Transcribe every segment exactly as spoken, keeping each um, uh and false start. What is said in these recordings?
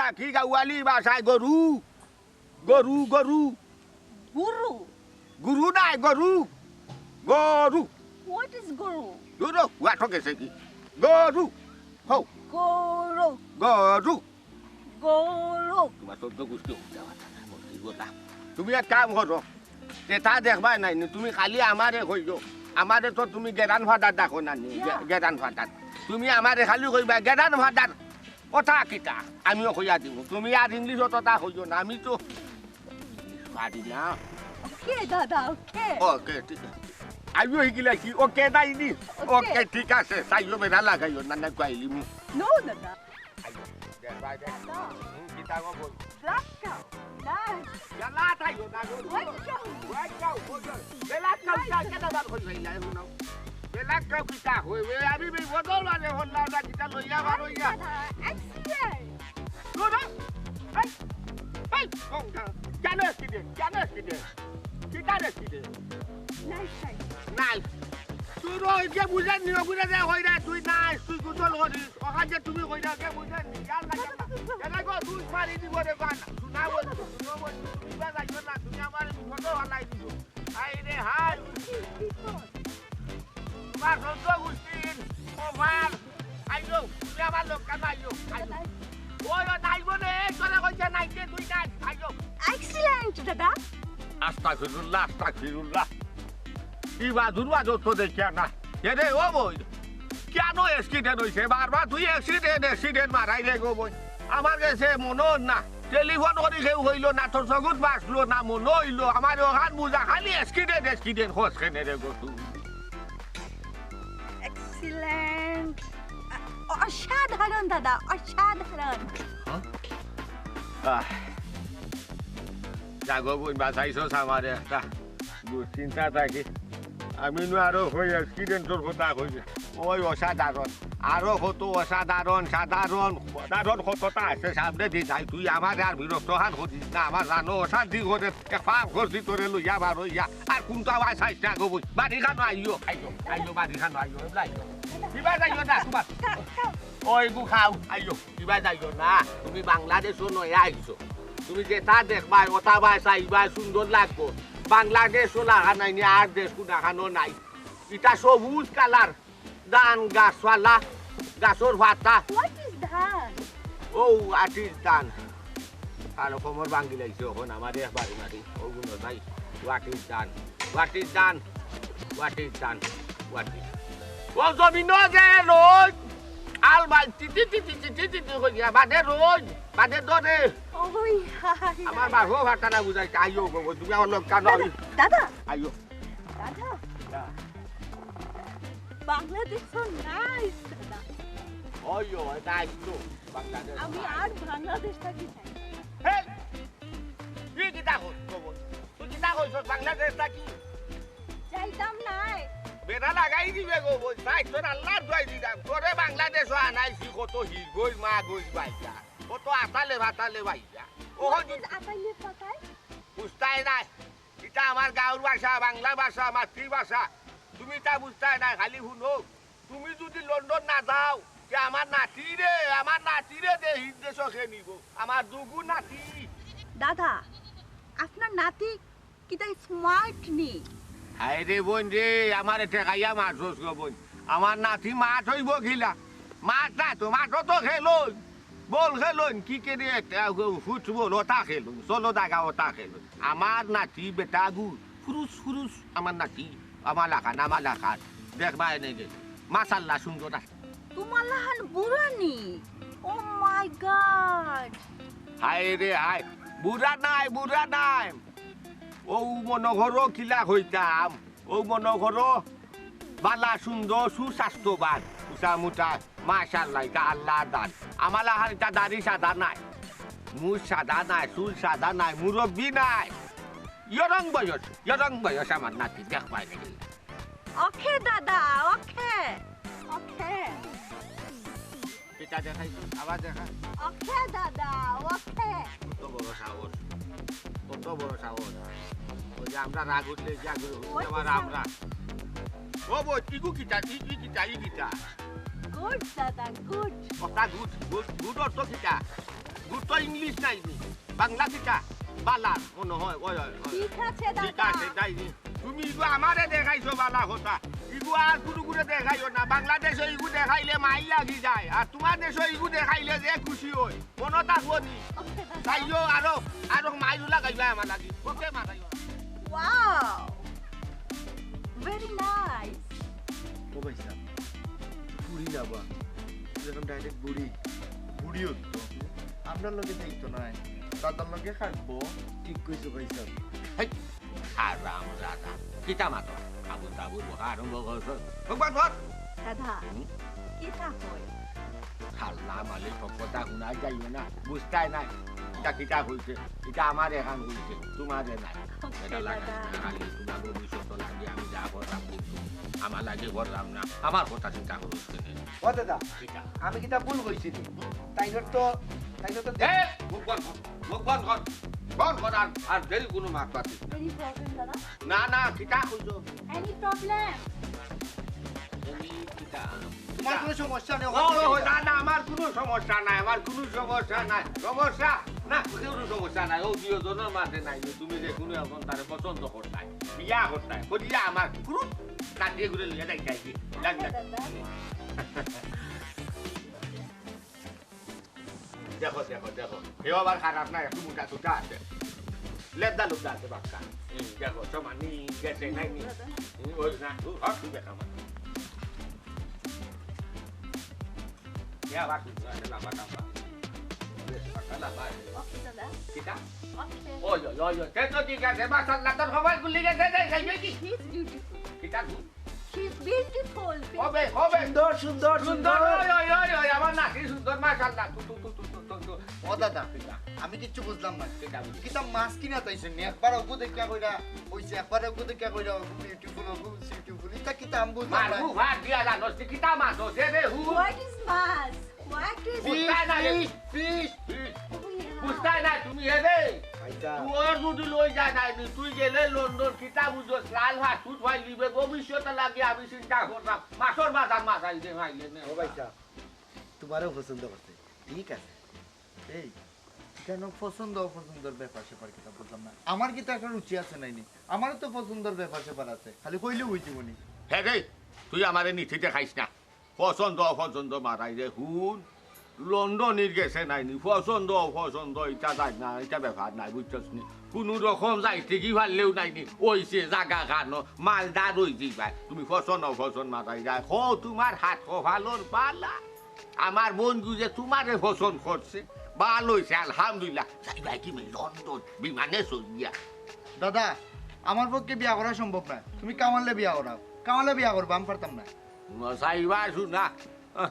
এতা কি গাওয়ালি ভাষায় গরু? গরু, গরু। গুরু। গুরু নায়, গরু। গরু। What is গরু? গরু, হুয়াটো গেছে কি? গরু। হো। গরু। গরু। গরু। তুমার চৌদ্দ গুষ্টি উল্টা মাথা না, মতি বলা। তুমি এক কাম করো, যেতা দেখবায় নায় নি, তুমি খালি আমারে কইও। আমারে তো তুমি গেরান ফাদার ডাকো না নি, গে-, ইয়া। গেরান ফাদার। তুমি আমারে খালি কইবায়, "গেরান ফাদার, অতা কিতা?" আমিও কইয়া দিমু। তুমি আর ইংলিশো তো তা কইও না, আমি তো ইংলিশ পারি না। ওকে দাদা, ওকে। ওকে, ঠিক আছে। আমিও হিকিলাইছি, ওকে নাই নি? ওকে। ওকে, ঠিক আছে। চাইও বেড়া লাগাইও না, না কইলিমু। No দাদা। আইও, দেখ ভাই, দেখ। দাদা। হুম, কিতা গো বল? Black cow। Nice। ইয়ালা তাইও না গো। White cow। White cow, বল। Black cow তা কেন বার করি ভাই, লাই হুনাও। Black cow কিতা কই? ওই আমি ভাই বদল মানে হল্লা ওটা কিতা লইয়া বার হইয়া। দাদা, accident। No, no. এই, এই, কোনটা? কেন accident? কেন accident? কিতার accident? Nice, nice। Nice। তুই ওই যে বুঝেন নি, ওগুলো যে কইরা তুই nice, তুই গোসল করিস, ওখান যে তুমি কইরা ওকে বুঝেন নি, ইয়ার লাগে না। এটা গো, তুই মারি দিব রে বান। শোনা বলছো, শোনা বলছো, তুমি বা যাইও না, তুমি আমার বিপদে ফালাই দিও। হায় রে হায়। তোমার সহ্য গুষ্টির, ও মার, আইও, তুমি আমার লোক কেন আইও, আইও। ওই, ও নাইবো রে, এই তোরে কইছে নাইতে তুই নাই, আইও। Excellent, দাদা। আস্তাগফিরুল্লাহ, আস্তাগফিরুল্লাহ। ই বাজুর বাজুর তো দেখিয়া না। এ রে, ও বই, কেন accident হইছে? বারবার তুই accident, accident মারাই রে গো বই। আমার গেছে মনো না। টেলিফোন করি কেউ কইলো না, তোর চকুত বাঁচলো না, মনো অইলো। আমার ওখান বুঝা খালি accident, accident খোঁজ কেনে রে গো তুই। Excellent। অ-, অসাধারণ দাদা, অসাধারণ। হ্যাঁ? আহ। জাগো বই বাঁচাইছস আমারে একটা দুশ্চিন্তা থাকি। আমি নু আরো কই accident-র কথা কই। ওই অসাধারণ। আরো কত অসাধারণ, সাধারণ, সাধারণ কতটা আছে সামনে দি যাই। তুই আমারে আর বিরক্ত হান করিস না। আমার জানো অশান্তি করে এক পাপ করছি তোরে লইয়া বার হইয়া। আর কোনটা আবার চাইস না গো বই। বাড়ি খানো আইও, আইও, আইও, বাড়ি খানো আইও, এবলা আইও। কিবা যাইও না, তোমার। ওই গু খাও, আইও। কিবা যাইও না, তুমি বাংলাদেশো নয়া আইছো। তুমি যেটা দেখবায়, ওটা বায় চাইবায়, সুন্দর লাগবো। বাংলাদেশো লাগা নাই নি, আর দেশ কুনাখানো নাই। ইটা সবুজ কালার, ধান গাছওয়ালা, গাছর পাতা। What is ধান? ও, what is ধান? আর কোমর ভাঙ্গি লাইছে অখন আমার একবার মারি। ও গুণ ভাই, what is ধান? What is ধান? What is ধান? What is? ও জমিনো যে রোজ আল ভাই টিটি টিটি টিটি টিটি করিয়া বাদে রোজ বাদে ধরে। ওই হায়। আমার বাপও ভাতা না বুঝাইছে, আইও গো, তুমি আমার লোক কানো আমি। দাদা, দাদা। আইও। দাদা। হ্যাঁ। বাংলাদেশ তো nice, দাদা। ওই, ওই, nice তো, বাংলাদেশ আমি nice। আর বাংলাদেশ থাকি চাই। হেই! তুই কিতা কর, খবর? তুই কিতা কইছস, বাংলাদেশ থাকি? যাইতাম নায়। বেড়া লাগাই দিবে গো, বল, ভাই, তোর আল্লাহর দোয়াই দিলাম। তোরে বাংলাদেশো আনাইছি, কত হির গই, মা গই, বাইটা। কত আতালে ভাতালে বাইটা। ও What যদি is আতালে ভাতালে? বুঝতায় নায়। ইটা আমার গাঁওর ভাষা, বাংলা ভাষা, মাতৃভাষা। তুমি তা বুঝতায় নায়, খালি হুনো। তুমি যদি লন্ডন না যাও, তে আমার নাতিরে, আমার নাতিরে দে হির দেশো কে নিবো। আমার দুগু নাতি। দাদা, আপনার নাতি কিতা smart নি? হায় রে বইন রে, আমারে ঠেকাইয়া মারছস গো বইন। আমার নাতি মাত অইবো কিলা? মাত না তো, মাঠো তো খেলইন। বল খেলইন, ক্রিকেট, ফুটবল, ওটা খেলইন। চলো দাগা, ওটা খেলইন। আমার নাতি বেটাগু, ফুরুস ফুরুস, আমার নাতি, আমার লাখান, আমার লাখান। দেখবায় নে গেলে। মাশাআল্লাহ, সুন্দর আছে। তোমার লাখান বুড়া নি? Oh my God! হায় রে হায়, বুড়া নায়, বুড়া নায়। অউ মনো করো কিলা কইতাম, অউ মনো করো বালা সুন্দর সুস্বাস্থ্যবান, উঁচা মুটা, মাশাআল্লাহ, ইটা আল্লাহর দান। আমার লাখান ইটা দাড়ি সাদা নায়, মুছ সাদা নায়, চুল সাদা নায়, মুরব্বি নায়। ইয়রং বয়স, ইয়রং বয়স আমার নাতি, দেখবায় নে গেলে। ওকে দাদা, ওকে, ওকে। এটা দেখাই, আবার দেখা। ওকে দাদা, ওকে। কত বড় সাহস, কত বড় সাহস। ওই যে আমরা রাগ উঠলে যা করে উঠতে পারে আমরা। ও বই, ইগু কিতা, ই, ই কিতা, ই কিতা? Good দাদা, good। কথা good, good, good অর্থ কিতা? তোর তো ইংলিশ নাই নি, বাংলা কিতা? বালা, মনো অয়, অয়, অয়, অয়। ঠিক আছে, ঠিক দাদা। আছে, তাই নি। তুমি ইগু আমারে দেখাইছো বালা কথা, ইগু আর কুনুগুরে দেখাইও না। বাংলাদেশো ইগু দেখাইলে মাইর লাগি যায়, আর তুমার দেশো ইগু দেখাইলে যে খুশি অয়, মনো থাকবো নি? ওকে, দাদা। তাইও আরো, আরো মাইর লাগাইবা আমার লাগি। ওকে, মা, তাইও। Wow! Very nice. ও ভাই সাহেব, ফুরি না বা, তুই এখন direct বুড়ি। বুড়ি অইতো। আমরার লগে যাইতো নায়, দাদার লগে থাকবো। ঠিক কইছো ভাই সাহেব। হেই, হারাম দাদা, কিতা মাতো? আবু তাবু বকা আরম্ভ করছো। ভগবান ধর। দাদা, হুম? কিতা কয়? হাল্লা মালে সব কথা হুনা যাইও না, বুঝতায় নায়। ইটা কিতা কইছে? ইটা আমারে কইছে, তুমারে নায়। ওকে, এটা লাগাইস দাদা। না, খালি তুমার ভবিষ্যৎ লাগি আমি যা করলাম কিন্তু আমার লাগি করলাম না। আমার কথা চিন্তা করিস কেনে? ও দাদা, কিতা? আমি কিতা ভুল কইছি নি? তাইনর তো, তাইনর তো এ, মুখ বন্ধ কর, মুখ বন্ধ কর, বন্ধ কর, আর, আর দেরি কুনু মাত মাতিস না। Any problem, দাদা? না, না, কিতা কইছো? Any problem? এমনি কিতা? তুমার কুনু সমস্যা নাই? ও, ও, ও, না, না, আমার কুনু সমস্যা নাই, আমার কুনু সমস্যা নাই। সমস্যা? না, কুনু সমস্যা নাই। ও দুইজনর মাঝে নাই, তুমি যে কুনু একজন তারে পছন্দ করতায়, বিয়া করতায়, করিয়া আমার কুনু কাটিয়ে ঘুরে লইয়া যাইতায় কি? যাক, যাক। দাদা। দেখো, দেখো, দেখো। এও আবার খারাপ না, একটু মোটা সুটা আছে। লেবদা লুবদা আছে বাক্কা। হুম, দেখো, সমানি, গেছে নাই নি। হুম, ওই না, ও, হট, তুই দেখা আমার। এ আবার সুন্দর আছে, লম্বা, লম্বা। বেশ, বাক্কা লম্বা আছে। ওকে, দাদা। কিতা? ওকে। ওই, ওই, ওই, ওই। তে তো ঠিক আছে, মাশাআল্লাহ, তোর সবাই গুলি গেছে, যাই, যাই, যাই, কি? He's beautiful. কিতা গুণ? She's beautiful. হবে, হবে। সুন্দর, সুন্দর, সুন্দর, সুন্দর। ওই, ওই, ওই, ওই, আমার নাতি সুন্দর, মাশাআল্লাহ। তু, তু, তু। ও দাদা, আমি কিচ্ছু বুঝলাম না। কিতা বুঝলি? কিতা মাছ কিনা তাইছেন নি? একবার অগু দেখিয়া কইরা অইছে, একবার অগু দেখিয়া কইরা অগু beautiful, অগু beautiful। ইটা কিতা আমি বুঝলাম না। মারমু, মার দিয়া জানোস তুই কিতা মাছ? ওরে রে, হু। What is much? What is বুঝতায় না রে। Fish, fish। Fish। ওই হ্যাঁ। বুঝতায় না তুমি, এ রে। আচ্ছা। তোর যদি লই যায় নাই নি, তুই গেলে লন্ডন, কিতা বুঝোস, লাল ভাত, সুট ভাই লিবে, ভবিষ্যতে লাগে আমি চিন্তা করলাম। মাছর বাজার মাছ আইছে, ভাই, এনে। ও ভাই সাহেব, তোমারেও পছন্দ করছে, ঠিক আছে। এই, কেন পছন্দ অপছন্দর ব্যাপার স্যাপার কিতা বুঝলাম না। আমার কিতা একটা রুচি আছে নাই নি? আমারও তো পছন্দর ব্যাপার স্যাপার আছে, খালি কইলেউ অইযিবো নি। হে রে, তুই আমারে নিতে দেখাইস না। পছন্দ অপছন্দ মারাই রে, হুন। লন্ডনির গেছে নাই নি, পছন্দ অপছন্দ, ইটা যায় না, ইটা ব্যাপার নাই, বুঝছস নি? কুনু রকম যাইতে কি পারলেউ নাই নি, অইছে জাগা খানো, মালদার অই দিবায়। তুমি পছন্দ অপছন্দ মারাই যায়, হো, তুমার হাত কপালর বালা। আমার বন্ধু যে তুমারে পছন্দ করছে, ভালা অইছে, আলহামদুলিল্লাহ। যাইবায় কি মি লন্ডন বিমানে চড়িয়া? দাদা, আমার পক্ষে বিয়া করা সম্ভব নায়। তুমি কামালরে বিয়া করাও। কামালরে বিয়া করবা, আমি পারতাম না। মশাইবা শুনা। আহ,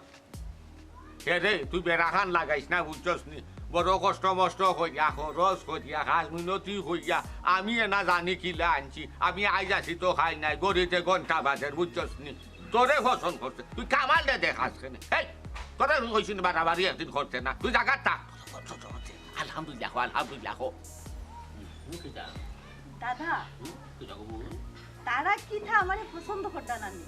এ রে, তুই বেড়াখান লাগাইস না, বুঝছস নি? বড় কষ্ট মষ্ট করিয়া, খরচ করিয়া, কাজ মিনতি করিয়া, আমি এনা জানি কিলা আনছি। আমি আইজ আছি তো খাই নাই, গড়িতে ঘন্টা বাজের, বুঝছস নি? তোরে পছন্দ করছে, তুই কামালরে দেখাস কেনে? হেই, তোরে আমি কইছি নি বাড়াবাড়ি একদিন করতে না, তুই জাগাত থাক। আলহামদুলিল্লাহ, আলহামদুলিল্লাহ। হুম, কিতা? দাদা, হুম, কিতা গো বউ? তারা কিতা আমারে পছন্দ করতা না নি?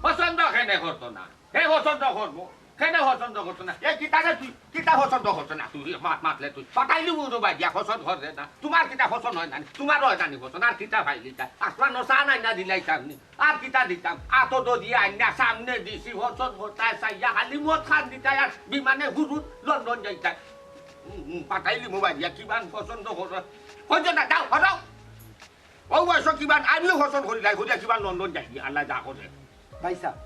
পছন্দ কেনে করতো না? হে পছন্দ করবো, কেনে পছন্দ করতো না? এ কিতা রে তুই, কিতা পছন্দ করতো না তুই? মাত মাতলে তুই। পাঠাইলি বুঝো বাই দিয়া পছন্দ করছে না। তুমার কিতা পছন্দ অয় না নি? তুমার অয় না নি পছন্দ, আর কিতা পাইলি তাই? আসমান নসা নাই না দিলাই সামনে। আর কিতা দিতাম? আতো দদি আইনা সামনে দিছি, হসন হতায় চাইয়া খালি মদ খান দিতায় আর বিমানে হুরুত লন্ডন যাইতায়। হুম, হুম, পাঠাইলি মোবাইল দিয়া কিমান পছন্দ করো। কইছো না, যাও, হটাও। ও বয়স কিমান, আমিও হসন করি নাই, করিয়া কিমান লন্ডন যাই, আল্লাহ যা করে। ভাই সাহেব,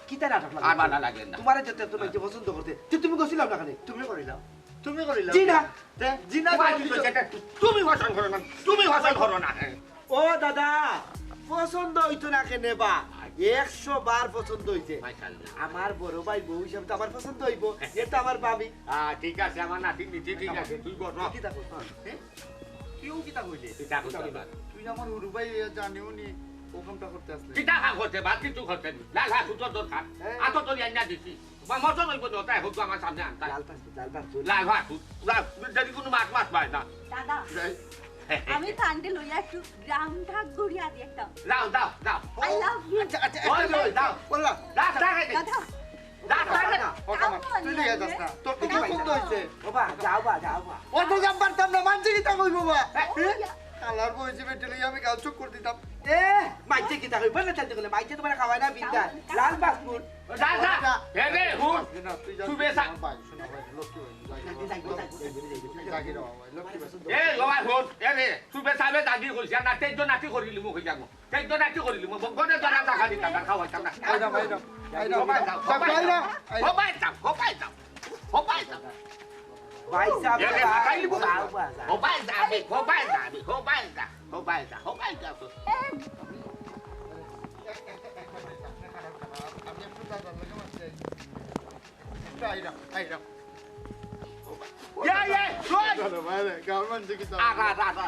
কিতা নাটক লাগে? আর বালা লাগে না। তোমারে যত এত মাইনষে পছন্দ করতে, তে তুমি গছিলাও না কেনে? তুমি করিলাও। তুমি করিলাও। জি না। তে? জি না, তোমার তুমি কি তো হইছে এটা? তুমি পছন্দ করো না, তুমি পছন্দ করো না। ও দাদা, পছন্দ অইতো না কেনে বা? একশো বার পছন্দ অইছে। মাশাআল্লাহ। আমার বড় ভাই বউ হিসাবে তো আমার পছন্দ অইবো। এ তো আমার ভাবি। আহ, ঠিক আছে, আমার নাতি নিতি, ঠিক আছে, তুই বল। কিতা কইছ? হ্যাঁ? তুইও কিতা কইলে? কিতা কইছ এবার? তুই আমার হুরু ভাই, এ জানিও নি, ও কামটা করতে আসলে। কিতা কাম করতে? বাদ কিছু করতে নি। লাল হাত উঠো দরকার। হ্যাঁ। আতো তোর আইনা দিছি। বা মজা লইব তো, তাই হোক আমার সামনে আনতা। লাল পাসপোর্ট, লাল পাসপোর্ট। লাল পাসপোর্ট। লাল, যদি কোনো মাছ মাছ পায় না। দাদা, এই। আমি তো আন্টি লইয়া একটু গ্রাম ঠাক ঘুরিয়া দি একটা। যাও, যাও, যাও। I love you। আচ্ছা, আচ্ছা, ওই, একটা ওই, যাও। বললাম। যাও, যাও, যাও। দাদা। ও কামা, তুই নিয়ে যাস না। তোর তো পছন্দ হয়েছে। বাবা, যাও বা, যাও বা। অত দাম পারতাম না, মানছি কি তা কইবো বা? হ্যাঁ? কালার বইছি বেটি লইয়া আমি গাল চুপ করে দিতাম। এ, মাইছে কিতা কইবো না, চাইতে গেলে মাইছে তোমার খাওয়ায় না বিদ্যা। লাল পাসপোর্ট। যা, যা। এ রে, হুন। না, তুই যা, তুই বেসা। আমার ভাই, শোনা ভাই, লক্ষ্মী ভাই, যাই। যাই, যাই, যাই, যাই, যাই, যাই, যাই। যাই রে বাবা, লক্ষ্মী ভাই। এ, বাবা, হুন। এ রে, তুই বেসা বে দাগি কইছি, আর না, তেজ নাতি করিলি মুখ হইয়া গো। তেজ নাতি করিলি মুখ, বগনে ধরা টাকা দিতাম, আর খাওয়াইতাম না। এই না, এই না, এই না। হবাই যাও, সব হবাই এই না, যাও, এই না। হবাই যাও, হবাই যাও, হবাই যাও। ভাই সাহেব, এ রে, মাথায় লিবো। যাও, যাও, যাও। হবাই যাবি, হবাই যাবি, হবাই যা, হবাই যা, হবাই যা। আমি একটু দাদার লগে মারতে আইছি। একটু আইরাম, আইরাম। ইয়া, ইয়া, ওই! ভাই রে, গাঁওর মানুষে কি চায়? আ, আ, আ, আ।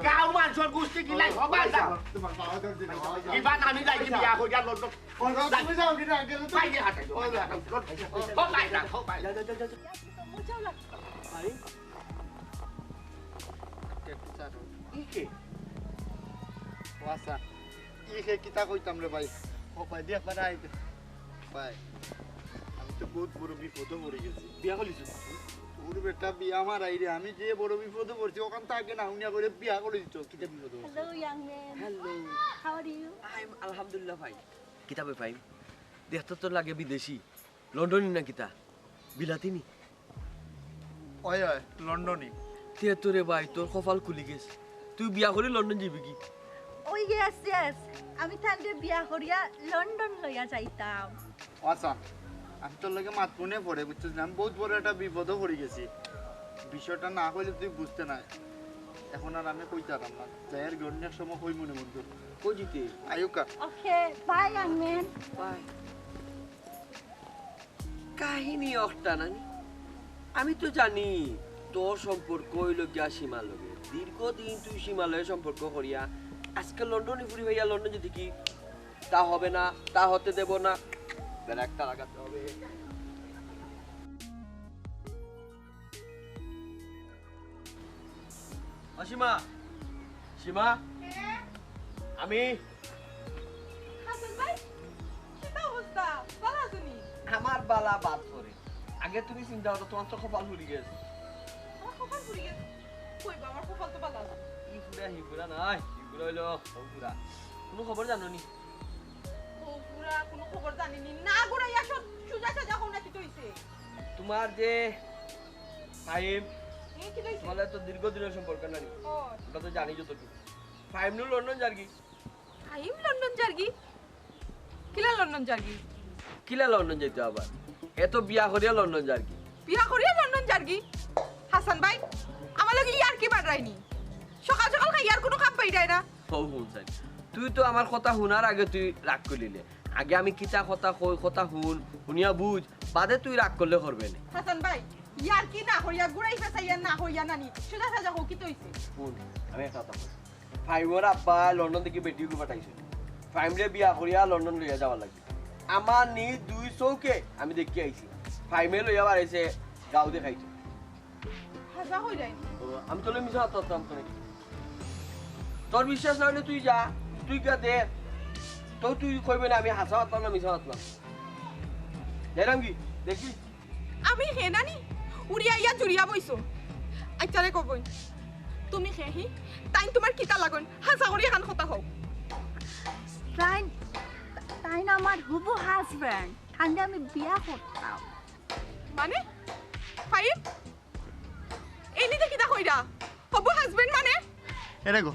গাঁওর মানুষর গোষ্ঠী কি নাই? হবাই যা। তোমার বাবা দর দিন, হবাই যা। ইবান আমি যাই কি বিয়া করিয়া লন্ডন। ওই, ওই, তুমি যাও কি না? গেলে তো বাইরে হাঁটাই যাও। ওই, যাও। হবাই যা, হবাই যা। যাও, যাও, যাও, যাও। মজাও লাগছে। ভাই, একটু চা খাও। ই কে? ও আচ্ছা, ই কে কিতা কইতাম রে ভাই? ও ভাই, দিয়ে একবার আই দে। ভাই, আমি তো বহুত বড় বিপদে পড়ে গেছি। বিয়া করলি তুই? তোর বেটা বিয়া আমার আই রে, আমি যে বড় বিপদে পড়ছি, ওখান থেকে না হুনিয়া করে বিয়া করে দিত। কিতা বিপদে পড়ছি? Hello, young man. Hello. How are you? I'm আলহামদুলিল্লাহ fine. কিতা বে fine? দেখতে তো লাগে বিদেশি। লন্ডনী না কিতা? বিলাতি নি? ওই, ওই, লন্ডনী। তে তো রে ভাই, তোর কপাল খুলি গেছে। তুই বিয়া করি লন্ডন যাবি কি? Oh, yes, yes. আমি তানরে বিয়া করিয়া লন্ডন লইয়া যাইতাম। আচ্ছা, আমি তোর লগে মাত মনে পড়ে, বুঝছিস না? আমি বহুত বড় একটা বিপদে পড়ে গেছি। বিষয়টা না কইলে তুই বুঝতে না। এখন আর আমি কইতে পারলাম না। যাই আর কি, অন্য এক সময় কই মনে মনে। কই দিতে? আয়ুকা। Okay, bye, young man. Bye. কাহিনী অখটা নানি? আমি তো জানি তোর সম্পর্ক অইলো গিয়া সীমার লগে। দীর্ঘদিন তুই সীমার লগে সম্পর্ক করিয়া আজকে লন্ডনী ফুরি ভাইয়া লন্ডন যদি কি তা হবে না, তা হতে দেব না। বেড়া একটা লাগাতে হবে। ও সীমা, সীমা, আমি। হাসান ভাই, কিতা অবস্থা? ভালা আছনি? আমার ভালা বাদ পড়ে। আগে তুমি চিন্তা করো, তোমার তো কপাল ফুরি গেছে। আমার কপাল ফুরি গেছে? কই বা, আমার কপাল তো ভালা আছে। ই ফুরা, হি ফুরা নাই, হি ফুরা অইলো হউ ফুরা। কুনু খবর জানো নি? হউ ফুরা, কুনু খবর জানি নি। না ঘুরাইয়া সব সুজা সাজা কও না, কিতা অইছে? তোমার যে ফাহিম, এ, কিতা অইছে? তোমার তো দীর্ঘদিনের সম্পর্ক নানি? ও। আমরা তো জানি যতটুকু। ফাহিম নু লন্ডন যারগি। ফাহিম লন্ডন যারগি? কিলা লন্ডন যারগি? কিলা লন্ডন যাইতো আবার? এ তো বিয়া করিয়া লন্ডন যারগি। বিয়া করিয়া লন্ডন যারগি? হাসান ভাই, আমার লগে ইয়ার কি মাররায়নি? সকাল সকাল খাইয়া আর কুনু কাম পাইরায় না। হউ হুন সাইন, তুই তো আমার কথা হুনার আগে তুই রাগ করিলিলে। আগে আমি কিতা কথা কই, কথা হুন, হুনিয়া বুঝ, বাদে তুই রাগ করলে করবে নে। হাসান ভাই, ইয়ার কি না করিয়া, ঘুরাই ফেসাইয়া না কইয়া নানি, সুজা সাজা কও, কিতা অইছে? হুন, আমি একটা কথা কই। ফাহিমর আব্বা লন্ডন থাকি বেটিগু পাঠাইছে। ফাহিমরে বিয়া করিয়া লন্ডন লইয়া যাওয়া লাগবে। আমার নিজ দুই চউখে আমি দেখি আইছি। ফাহিমে লইয়া বাড়াইছে, গাঁও দেখাইছে। হাছা কইরায় নি? ও, আমি তোরে মিছা মাততাম তো নাকি? তোর বিশ্বাস না অইলে তুই যা, তুই গিয়া দেখ। তো তুই কইবে না আমি হাছা মাতলাম না মিছা মাতলাম। যাইরাম কি? দেখি। আমি হে নানি? উড়িয়া আইয়া জুড়িয়া বইছো। আচ্ছা রে কবই, তুমি হে হি? তাইন তোমার কিতা লাগইন? হাছা করি এখান কথা কও। তাইন, তাইন আমার হুবু husband। তানরে আমি বিয়া করতাম। মানে? ফাহিম? এইন ইতা কিতা কইরা? হবু husband মানে? এরে গো,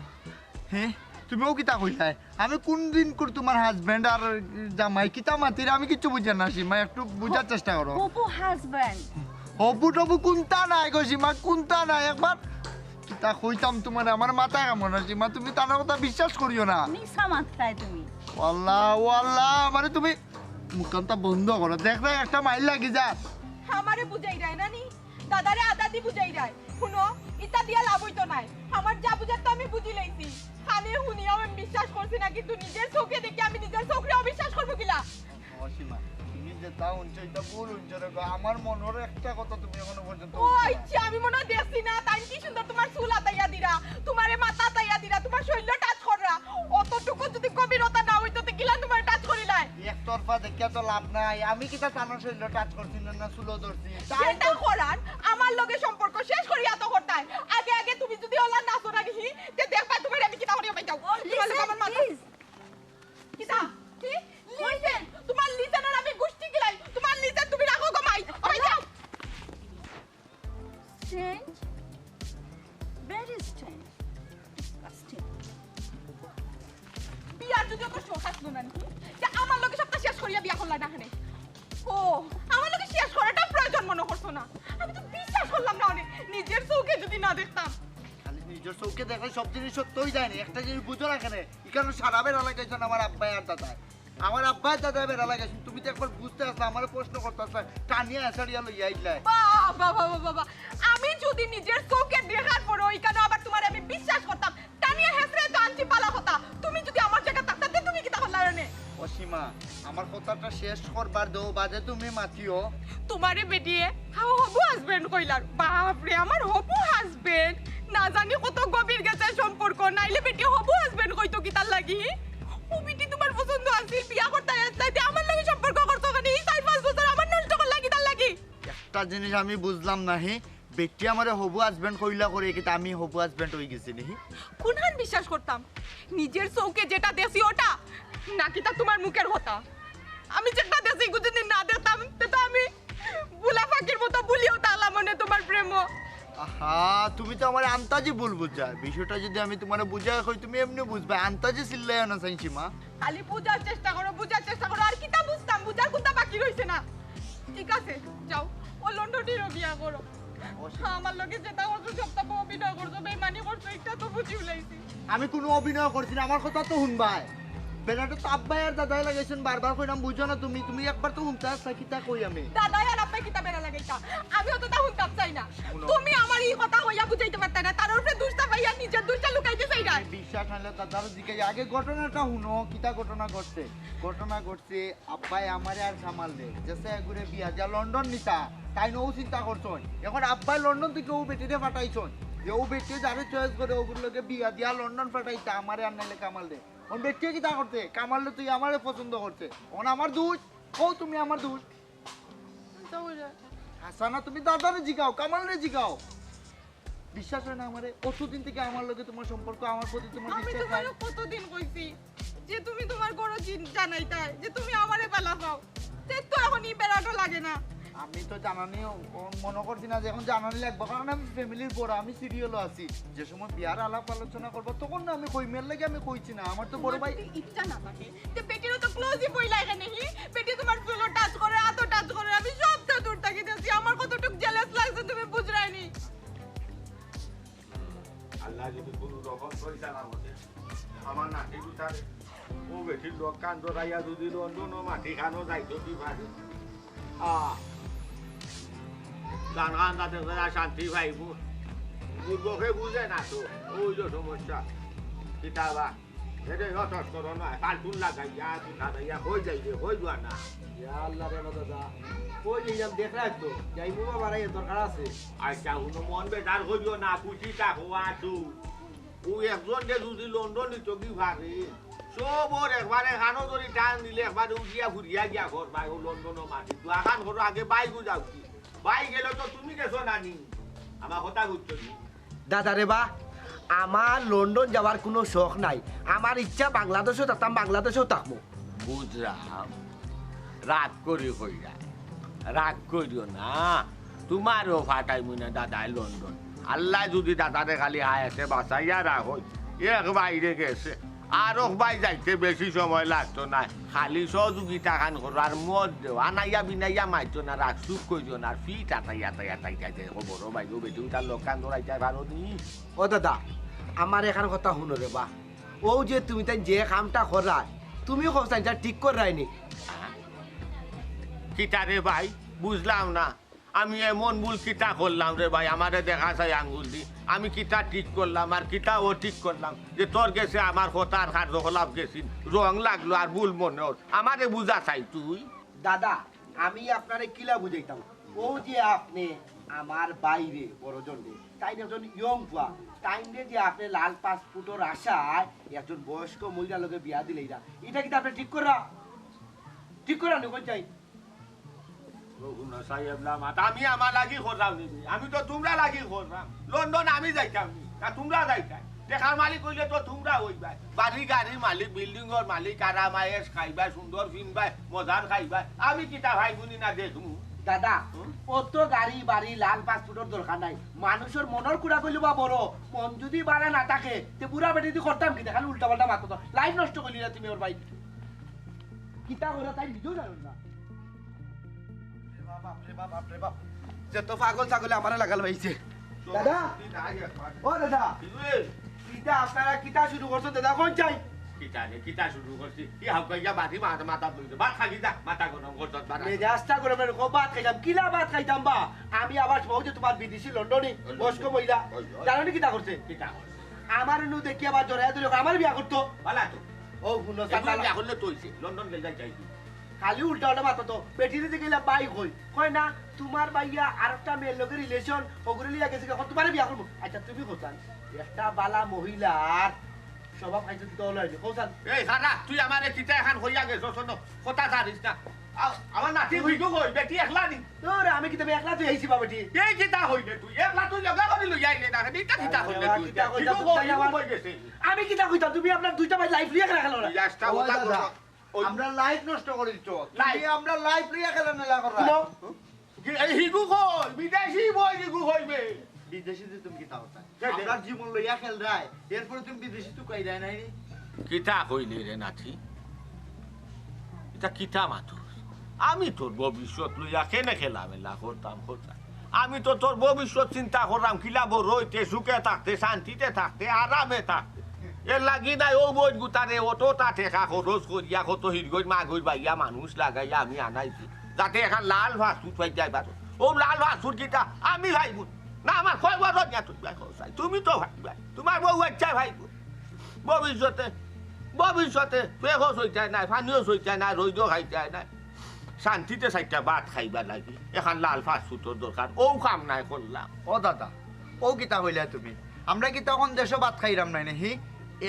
হে? তুমি অউ কিতা কইলায়? আমি কুন দিন করি তোমার husband আর জামাই কিতা মাতিরে আমি কিচ্ছু বুঝি না, সীমা, একটু বুঝার চেষ্টা করো। হবু husband। হবু টবু কুন্তা নাই গো, সীমা, কুন্তা নাই। একবার কিতা কইতাম তোমারে, আমার মাথা কাম না, সীমা, তুমি তার কথা বিশ্বাস করিও না। মিছা মাতরায় তুমি। ও আল্লাহ, ও আল্লাহ, মানে তুমি মুখখানটা বন্ধ করো। দেখবে একটা মাইর লাগি যা। আমারে বুঝাইরায় নানি, দাদারে আদাদি বুঝাইরায়। হুনো, ইতা দিয়া লাভ অইতো নায়। আমার যা বুঝার তো আমি বুঝি লাইছি। কানে হুনিয়াও আমি বিশ্বাস করছি না, কিন্তু নিজর চউখে দেখি আমি নিজর চউখরে অবিশ্বাস করমু কিলা? ও সীমা, তুমি যেতা হুনছো, ইতা ভুল হুনছো রে গো। আমার মনর একটা কথা তুমি এখনো পর্যন্ত ও বুঝছো না। আচ্ছা, আমি মনে হয় দেখছি না। তাইন কি সুন্দর তোমার চুল আতাইয়া দিরা, তোমারে মাথা আতাইয়া দিরা, তোমার শরীরও touch কররা। অতটুকু যদি গভীরতা না অইতো, তে কিলা তোমারে touch করিলায়? এক তরফা দেখিয়া তো লাভ নাই। আমি কিতা তানর শরীরো টাচ করছি না, না চুলো ধরছি? তাই সেটা করার আমার লগে সম্পর্ক শেষ করিয়া তো করতায়। আগে আগে তুমি যদি ওলা নাচো না নিহি, তে দেখবা তোমার আমি কিতা করিয়া পাইতাম। তোমার লগে আমার মাথা কিতা? কি? লিজেন, তোমার লিজেনর আমি গুষ্টি গিলাই। তোমার লিজেন তুমি রাখো গো মাই। ও মাই যাও। Strange, very strange, disgusting. বিয়ার যদি ওকে শখ আসলো না নাকি, যে আমার লগে সবটা শেষ করিয়া বিয়া করলা না এখানে। ও, আমার লগে শেষ করাটা প্রয়োজন মনে করছো না। আমি তো বিশ্বাস করলাম না অনে, নিজের চোখে যদি না দেখতাম। খালি নিজের চোখে দেখলে সব জিনিস সত্য হয়ে যায় না। একটা জিনিস বুঝো না কেনে, এখানে সারা বেড়া লাগাইছেন আমার আব্বাই আর দাদায়। আমার আব্বাই দাদায় বেড়া লাগাইছেন, তুমি তো একবার বুঝতে আসলে আমার প্রশ্ন করতে আসলে টানিয়া এসারিয়া লইয়া আইলায়। বাবা বাবা বাবা, আমি যদি নিজের চোখে দেখার পরে ওইখানে আবার তোমার আমি বিশ্বাস করতাম, টানিয়া হেসরে তো আনছি পালা কথা। তুমি যদি আমার জায়গা থাকতে, তুমি কিতা করলা রে? অসীমা, আমার কথাটা শেষ করবার দেও, বাদে তুমি মাতিও। তোমারে বেটিয়ে হবু হাজবেন্ড কইলার। বাপ রে, আমার হবু হাজবেন্ড। না জানি কত গভীর গেছে সম্পর্ক, নাইলে বেটি হবু হাজবেন্ড কইতো কিতার লাগি? ও বেটি তোমার পছন্দ আছিল, বিয়া করতে আসলাইতে আমার লগে সম্পর্ক করছো কেনে? এই চার পাঁচ বছর আমার নষ্ট করলা কিতার লাগি? একটা জিনিস আমি বুঝলাম নাহি, বেটি আমারে হবু হাজবেন্ড কইলা করে কিতা আমি হবু হাজবেন্ড হয়ে গেছি নি? কোনখান বিশ্বাস করতাম? নিজের চোখে যেটা দেখছি ওটা, না কিতা তোমার মুখের কথা? আমি যেটা দেখছি যদি না দেখতাম, তে তো আমি বুলা পাখির মতো বুলিও তালা মনে তোমার প্রেম। আহা, তুমি তো আমার আন্তাজি ভুল বুঝায়। বিষয়টা যদি আমি তোমারে বুঝায় কই, তুমি এমনি বুঝবা। আন্তাজি চিল্লাইও না, সাইনসীমা। খালি বুঝার চেষ্টা করো, বুঝার চেষ্টা করো। আর কিতা বুঝতাম? বুঝার কোনটা বাকি রইছে না। ঠিক আছে, যাও, ও লন্ডনিরও বিয়া করো। আমার লগে যেটা করছো, সবটা অভিনয় করছো, বেইমানি করছো, একটা তো বুঝি উলাইছি। আমি কোনো অভিনয় করছি না, আমার কথা তো হুনবায়। বেটাটা তো আব্বাই আর দাদাই লাগাইছেন, বারবার কইলাম, বুঝো না তুমি, তুমি একবার তো হুনতে আসলা, কিতা কই আমি? দাদাই আর আব্বাই কিতা বেড়া লাগাইতা? আমি অতটা হুনতাম চাই না। তুমি আমার এই কথা কইয়া বুঝাইতে পারতা না, তার উপরে দুষটা পাইয়া নিজের দুষটা লুকাইতে চাই না। বিশ্বাস নাইলে দাদার দিকে আগে ঘটনাটা হুনো, কিতা ঘটনা ঘটছে? ঘটনা ঘটছে, আব্বাই আমারে আর কামালরে যেছে এগুরে বিয়া দিয়া লন্ডন নিতা, তাইন অউ চিন্তা করছইন। এখন আব্বাই লন্ডন থাকি অউ বেটিরে পাঠাইছইন, যে অউ বেটিয়ে যারে চয়েস করে অগুর লগে বিয়া দিয়া লন্ডন পাঠাইতা, আমারে আর নাইলে কামালরে। অখন বেটিয়ে কিতা করছে? কামালরে তুই আমারে পছন্দ করছে, অখন আমার দোষ? কও তুমি আমার দোষ? হাসানা, তুমি দাদারে জিগাও, কামালরে জিগাও। বিশ্বাস হয় না আমারে? অতদিন থাকি আমার লগে তোমার সম্পর্ক, আমার প্রতি তোমার আমি বিশ্বাস তোমারে নাই। কতদিন কইছি যে তুমি তোমার ঘরো জিন জানাইতায়, যে তুমি আমারে বালা পাও, তে তো এখন ই বেড়াটা লাগে না। আমি তো জানানি ও-, ও মনে করছি না যে এখন জানানি লাগবো, কারণ আমি ফ্যামিলির বড়, আমি সিরিয়ালও আছি। যে সময় বিয়ার আলাপ আলোচনা করবো তখন না আমি কই, মেয়ের লাগে আমি কইছি না। আমার তো বড় ভাই। যদি ইচ্ছা না থাকে, তে বেটিরও তো ক্লোজই বইলা এখানে হি। বেটি তোমার চুলো টাচ করে, হাতও টাচ করে, আমি সবটা দূর থাকি দেখছি। আমার কতটুক জেলাস লাগছে তুমি বুঝরায়নি। আল্লাহ যদি কোনো রকম পয়সা না বসে, আমার নাতি গুতারে ও বেটির লোক কান ধরাইয়া যদি লন্ডন ও মাটি খানো যাইতো কি পারে? আহ, গান গান তাতে তারা শান্তি পাইব। বুড়বকে বুঝে না তো, ওই যে সমস্যা। কিতাবা, এটা অত করো না, কার্টুন লাগাইয়া, কিতা লাগাইয়া, হয়ে যাইবে, হয়ে যাওয়া না। ইয়া আল্লাহ রে দাদা, কই যাইলাম দেখ রাখ তো, যাইমু বাবা রে, দরকার আছে। আচ্ছা, কোনো মন বেজার করিও না, খুশি থাকো আছো। ও একজন যে যদি লন্ডন নিত কি ভাবে, সব ওর একবারে কানো ধরি টান দিলে একবারে উঠিয়া ঘুরিয়া গিয়া ঘর ভাই, ও লন্ডনও মাটি। দোয়া খান করো আগে, বাইকও যাও কি? বাই গেলে তো তুমি গেছো না নি? আমার কথা বুঝছো নি? দাদা রে বা, আমার লন্ডন যাওয়ার কোনো শখ নাই। আমার ইচ্ছা বাংলাদেশও থাকতাম, বাংলাদেশও থাকবো। বুঝলাম, রাগ করি কইরা, রাগ করিও না। তোমারও ফাটাইমু না দাদায় লন্ডন। আল্লাহ যদি দাদারে খালি হায়াতে বাঁচাইয়া রাখো, এক বাইরে গেছে, আর এক বাই যাইতে বেশি সময় লাগতো না। খালি সহযোগিতা খান করো, আর মদ দেও, আনাইয়া বিনাইয়া মাইতো না, রাগ সুখ করিও না, আর ফিট আতাই আতাই আতাই যাইতে দেখো, বড় ভাই, ও বেটি উঠার লোক কান ধরাইতে পারো নি? ও দাদা, আমার এখান কথা শুনো রে বা, ও যে তুমি তাই যে কামটা করার, তুমি কও তাই যা ঠিক করায়নি। কিতা রে ভাই, বুঝলাম না। আমি এমন ভুল কিতা করলাম রে ভাই, আমারে দেখা চাই আঙ্গুল দি। আমি কিতা ঠিক করলাম আর কিতা ও ঠিক করলাম যে তোর গেছে আমার কথা আর কার্যকলাপ গেছিল, রং লাগলো আর ভুল মনে হল। আমারে বুঝা চাই তুই। দাদা, আমি আপনারে কিলা বুঝাইতাম, ও যে আপনি আমার বাইরে বড় জনরে, তাই একজন ইয়ং পুয়া, তাইনরে যে আপনি লাল পাসপোর্টর আশায় একজন বয়স্ক মহিলা লগে বিয়া দিলেইরা, এটা কিন্তু আপনি ঠিক করা? ঠিক করানি কই যাই। ও হুনো সাহেব না মাত, আমি আমার লাগি করলাম নি, আমি তো তুমরার লাগি করলাম। লন্ডন আমি যাইতাম নি, না তুমরা যাইতায়। টেকার মালিক অইলে তো তুমরা অইবায়, বাড়ি গাড়ির মালিক, বিল্ডিংর মালিক, আরাম আয়েশ খাইবায়, সুন্দর ফিনবায়, মজার খাইবায়। আমি কিতা ভাই বুনি না দেখমু? দাদা, হুম? অত গাড়ি বাড়ি লাল পাসপোর্টর দরকার নাই। মানুষর মনর কুড়া কইলো বা বড়, মন যদি বালা না থাকে, তে বুড়া বেটি দি করতাম কিতা? খালি উল্টা পাল্টা মাতো তো। লাইফ নষ্ট করিলি না তুমি ওর ভাই। কিতা কইরা তাই নিজেও জানো না। বাপ রে বাপ, বাপ রে বাপ। যে তো পাগল ছাগলে আমারে লাগাল পাইছে। দাদা, ও দাদা, কিতা আপনারা কিতা শুরু করছো দাদা? কোন চাই? কিতা রে, কিতা শুরু করছি? কি হাউকা ইয়া বাতি মাথা, মাথা তুলছে। ভাত খালি দা, মাথা গরম করছত, ভাত। মেজাজটা গরম করে কো ভাত খাইতাম, কিলা ভাত খাইতাম বা? আমি আবার বউ যে তোমার বিদেশি লন্ডনি, ওই বয়স্ক লন্ডনি। মহিলা। ওই, ওই। জানো নি কিতা করছে? কিতা করছে? আমার নু দেখি আবার জড়াইয়া ধরে আমার বিয়া করতো। বালা তো। ও হুনো, এগুলো সাতালা। বিয়া করলে তো হইছে, লন্ডন গেলে যাই কি? খালি উল্টা উল্টা মাতো তো। বেটিরে দেখে গেলে ভাই কই, কয় না, তোমার ভাইয়া আর একটা মেয়ের লগে রিলেশন, হগুরে লিয়া গেছে, এখন তোমারে বিয়া করবো। আচ্ছা, তুমি কোথান? একটা বালা মহিলা আর স্বভাব খাইতে দিতে হলো হয়নি, কোথান? এই খারা, তুই আমারে কিতা এখন হইয়া গেছ, শোনো, কথা জানিস না। আ-, আমার নাতি হইতো কই, বেটি একলা নি? তোর আমি কিতা একলা তুই আইছি বা বেটি? এই কিতা হইলে তুই? একলা তুই লগে করি লইয়া আইলে না, এটা কিতা আরে হইলে বাবা, তুই? কিতা কইতা হিগু তুই কই, হিগু আমার কই গেছে? আমি কিতা কইতাম? তুমি আপনার দুইটা ভাই লাইফ লিয়া রাখলো না। এই রাস্তা ও ওটা দাদা, করো। ওই আমরা লাইফ নষ্ট করে দিচ্ছ। লাইফ। তুমি আমরা লাইফ লইয়া খেলা মেলা করা। হুনো, কি, এই হিগু কই? বিদেশি বই হিগু কইবে। বিদেশি যে তুমি কিতা করতায়? কে, কে? আমরা জীবন লইয়া খেলরায়, এরপরে তুমি বিদেশি তো কইরায় নাই নি? কিতা কইলে রে নাতি? এটা কিতা মাতুস? আমি তোর ভবিষ্যৎ লইয়া কেনে খেলামেলা করতাম, করতাম? আমি তো তোর ভবিষ্যৎ চিন্তা করলাম, কিলা বড় হইতে, সুখে থাকতে, শান্তিতে থাকতে, আরামে থাকতে। এর লাগি নাই ও বই গুতারে অতটা টেকা খরচ করিয়া কত হিরগই মাগই বাইয়া মানুষ লাগাইয়া আমি আনাইছি, যাতে এখন লাল ফাস্টফুড পাইতে পারো। ও লাল ফাস্টফুড কিতা আমি খাইব না, আমার কয় বড় গিয়া তুই ভাই, কও চাই। তুমি তো ভাই, ভাই, তোমার বউ বাচ্চা ভাই, ভবিষ্যতে, ভবিষ্যতে পেখও সইতায় নাই, পানিও সইতায় নাই, রইদও খাইতায় নাই। শান্তিতে চাইরটা ভাত খাইবার লাগি এখন লাল ফাস্টফুডর দরকার, ও কাম নাই করলাম। ও দাদা, ও কিতা কইলা তুমি? আমরা কি তখন দেশো ভাত খাইরাম নাই নাকি?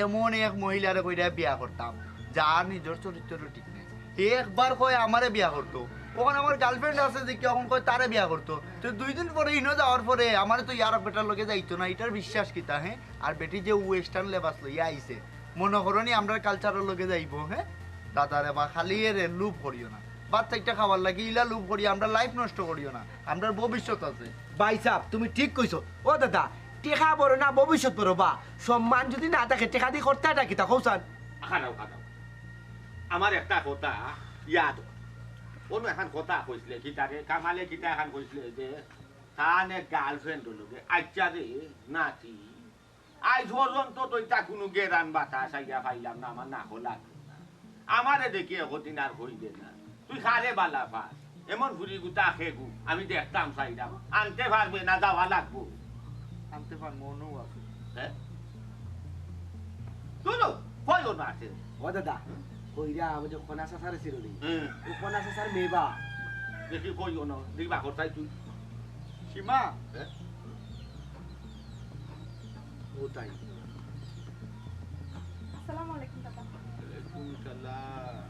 এমন এক মহিলারে কইরা বিয়া করতাম, যার নিজর চরিত্র ঠিক নাই। হে একবার কয় আমারে বিয়া করতো, অখন আমার গার্লফ্রেন্ড আছে যে কি অখন কয় তারে বিয়া করতো। তো দুই দিন পরে ইনো যাওয়ার পরে আমারে তো ইয়ার বেটার লগে যাইতো না, ইটার বিশ্বাস কিতা, হ্যাঁ? আর বেটি যে ওয়েস্টার্ন লেবাস লইয়া আইছে, মনো করো নি আমরার কালচারর লগে যাইবো, হ্যাঁ? দাদা রে বা, খালি এরে লোভ করিও না। ভাত চাইরটা খাওয়ার লাগি ইলা লোভ করি, আমরার লাইফ নষ্ট করিও না, আমরার ভবিষ্যৎ আছে। ভাই সাহেব, তুমি ঠিক কইছো। ও দাদা, টেকা বড় না, ভবিষ্যৎ বড় বা? সম্মান যদি না থাকে, টেকা দি করতায় কিতা, কও চান? খাড়াও, খাড়াও। আমার একটা কথা ইয়াদ অর। অনো এখান কথা কইছিলে, কিতা রে, কামালে কিতা এখান কইছিলে যে, তান এক গার্লফ্রেন্ড অইলো গে। আচ্ছা রে, নাতি, আইজ পর্যন্ত তো ইতা কুনু গেরান বাতাস আইয়া পাইলাম না, আমার নাকো লাগলো না। আমারে দেখি একদিন আর কইবে না। তুই কারে বালা পাস? এমন ফুরি গুতা খেগু, আমি দেখতাম চাইরাম। আনতে পারবে না, যাওয়া লাগবো। আনতে পারবো, অনো আছে। হ্যাঁ? তুই তো কইও না আছে। ও দাদা, কইরা আমি যে খনা চাচারে চিনো নি। হুম। ও খনা চাচার মেয়ে বা। দেখি কইও না, দেখি বা কোথায় তুই। সীমা। হ্যাঁ? ও তাই। আসসালামু আলাইকুম দাদা। ওয়ালাইকুম সালাম।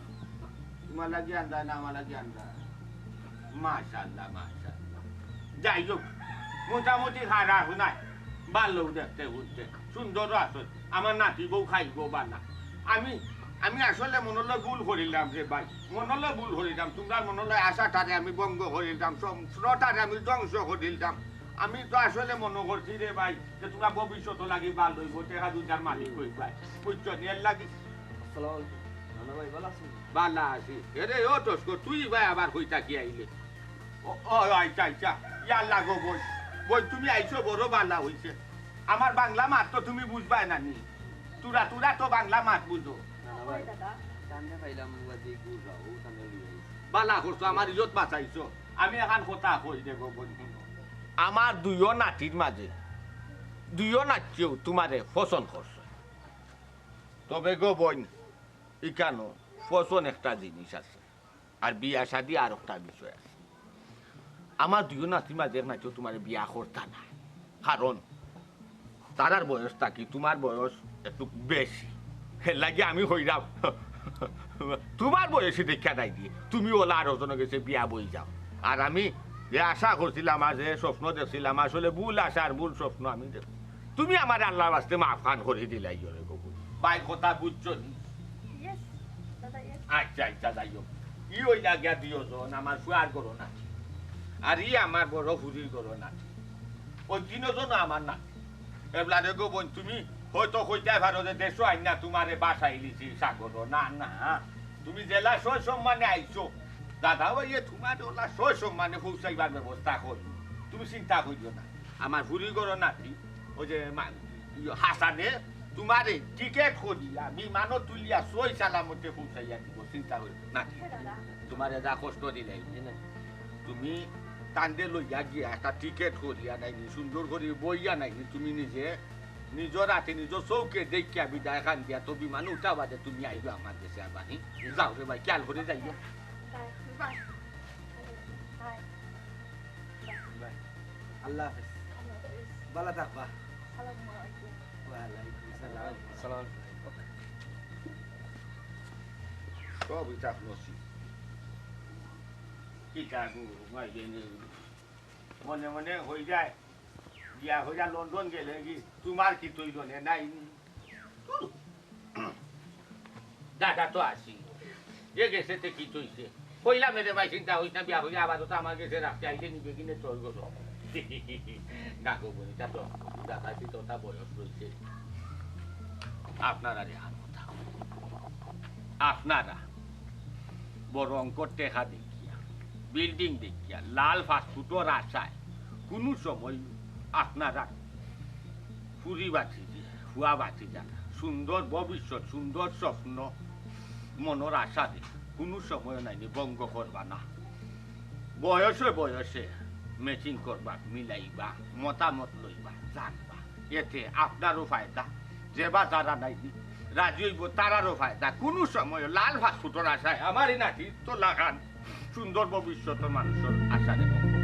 তোমার লাগি আনরা না আমার লাগি আনরা? মাশাআল্লাহ, মাশাআল্লাহ। যাই হোক, মোটামুটি খারাপ নাই, ভালো দেখতে শুনতে, সুন্দর আছো। আমার নাতি বউ খাইবো বালা। আমি, আমি আসলে মনলো ভুল করিলাম রে ভাই, মনলো ভুল করিলাম। তোমরার মনলো আশাটারে আমি ভঙ্গ করিলাম, স্বপ্নটারে আমি ধ্বংস করিলাম। আমি তো আসলে মনো করছি রে ভাই, যে তোমরা ভবিষ্যৎ লাগি ভালা অইবো, টেকা দুইটার মালিক অইবায়, বুঝছো নি? এর লাগি আসসালামু আলাইকুম। নানা ভাই, ভালা আছইন? বালা আছি। এরে ও তস্কর, তুই ভাই আবার কই থাকি আইলে? ও, ও, আচ্ছা, আচ্ছা। ইয়াল্লা গো বইন। বইন, তুমি আইছো বড় বালা অইছে। আমার বাংলা মাত তো তুমি বুঝবায় না নি? তুরা, তুরা তো বাংলা মাত বুঝো। নানা ভাই, ওই দাদা। কান্দে পাইলাম, ওই যে গুড়, ও কান্দে লইয়া আইছে। বালা করছো, আমার ইজ্জত বাঁচাইছো। আমি এখান কথা কই দে গো বইন, হুনো। আমার দুইও নাতির মাঝে, দুইও নাতিয়েউ তোমারে পছন্দ করছে। তবে গো বইন, ইকানো পছন্দ একটা জিনিস আছে, আর বিয়া শাদি আর একটা বিষয় আছে। আমার দুইও নাতির মাঝে এক নাতিয়ে তোমারে বিয়া করতা না, কারণ তারার বয়স থাকি তোমার বয়স একটু বেশি, এর লাগি আমি কইরাম। তুমার বয়সী দেখিয়া নাই দি, তুমি অলা আরক জনর গেছে বিয়া বই যাও। আর আমি যে আশা করছিলাম আর যে স্বপ্ন দেখছিলাম, আসলে ভুল আশা আর ভুল স্বপ্ন আমি দেখ। তুমি আমারে আল্লার ওয়াস্তে মাফ খান করি দিলাইও রে গবু। ভাই কথা বুঝছো নি? আচ্ছা, আচ্ছা, যাই হোক। ই অইলা গিয়া দুইজন, আমার ফুয়ার ঘরর নাতি। আর ই আমার বড় ফুরির ঘরর নাতি। অউ তিনজন আমার নাতি। এবলা রে গো বইন, তুমি হয়তো কইতায় পারো যে দেশো আইনা তুমারে বাসাইলিছি সাগরো। না, না, তুমি যেলা সয় সম্মানে আইছো, দাদা ভাইয়ে তুমারে অলা সয় সম্মানে পৌঁছাইবার ব্যবস্থা করবো। তুমি চিন্তা করিও না। আমার ফুরির ঘরর নাতি, অউ যে মা-, ইয়ে হাসানে তুমারে টিকেট করিয়া বিমানো তুলিয়া সই সালামতে পৌঁছাইয়া দিবো, চিন্তা করিও না। তুমারে যা কষ্ট দিলাই, তুমি তানরে লইয়া গিয়া একটা টিকেট করিয়া নাইনি, সুন্দর করি বইয়া নাইনি, তুমি নিজে নিজর আতে নিজর চউখে দেখিয়া বিদায় খান দিয়া তো বিমানো উঠা বাদে তুমি আইবা আমার গেছে আবানি। যাও রে ভাই, খেয়াল করি যাইও। বাই। আল্লাহ হাফেজ। ভালা থাকবা। ওয়ালাইকুম সালাম। সালাম। সব ইটা নসিব। কিতা গো, মাইরে নে। মনে মনে হই যায়, বিয়া হইয়া লন্ডন গেলে কি তুমার কিতা অইলো নে নাই? দাদা তো আছি, যে গেছে তে কিতা অইছে? কইলাম রে ভাই, চিন্তা করিস না, বিয়া হইয়া আবার তো আমার গেছে রাখতে আইলে নিবে কিনে তোর গো। না গো বইন, ইটা তো দাদা কি তোতা বয়স রইছে। আপনারা রে আর কথা। আপনারা বড় অঙ্কর টেকা দেখিয়া, বিল্ডিং দেখিয়া, লাল পাসপোর্টর আশায় কুনু সময় আপনারা ফুরি বাঁচি যে, ফুয়া বাঁচি যারা, সুন্দর ভবিষ্যৎ, সুন্দর স্বপ্ন মনর আশা দে, কুনু সময় নাইনি ভঙ্গ করবা না। বয়সে বয়সে ম্যাচিং করবা, মিলাইবা, মতামত লইবা, জানবা। এতে আপনারও ফায়দা, যেবা যারা নাইনি রাজি অইবো, তারারও ফায়দা। কুনু সময় লাল পাসপোর্টর আশায় আমারই নাতি তো লাগান সুন্দর ভবিষ্যৎ মানুষর আশা রেখো।